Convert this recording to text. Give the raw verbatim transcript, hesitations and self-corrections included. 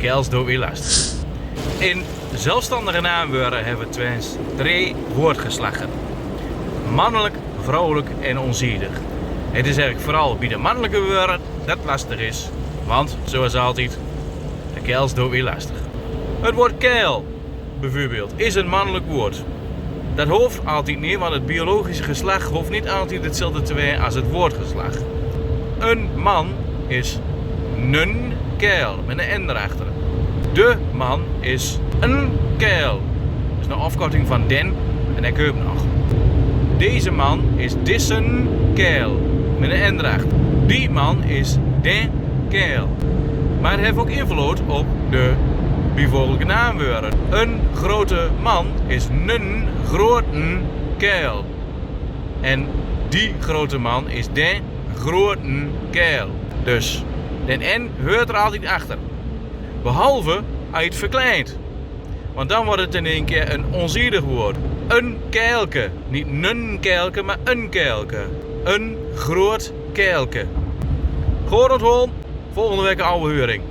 Kaels doot wi lastig. In zelfstandige naamwöörd hebbe wi twins dree woordgeslachte. Mannelik, vrouwelik en onziedig. Het is eigelik veural bie de mannelike wöörd det lastig is, want, zoals altied, de kaels doot wi lastig. Het woord kael, bijvoorbeeld, is een mannelijk woord. Det hoof altied neet, want het biologische geslacht hoof neet altied hetzelfde te wezen als het woordgeslacht. Een man is nen kael, mit een N derachter. De man is en kael. Dat is een afkorting van den en ik heb nog. Deze man is dissen kael, mit een N derachter. Die man is de kael. Maar het heeft ook invloed op de bijvoorbeeld naamwöörd. Een grote man is nen groten kael. En die grote man is de groten kael. Dus den N heurt er altied achter. Behalve als je het verkleint. Want dan wordt het in één keer een onziedig woord. Een kaelke. Niet nen kaelke, maar een kaelke. Een groot kaelke. Good onthaolen. Volgende week een oude huring.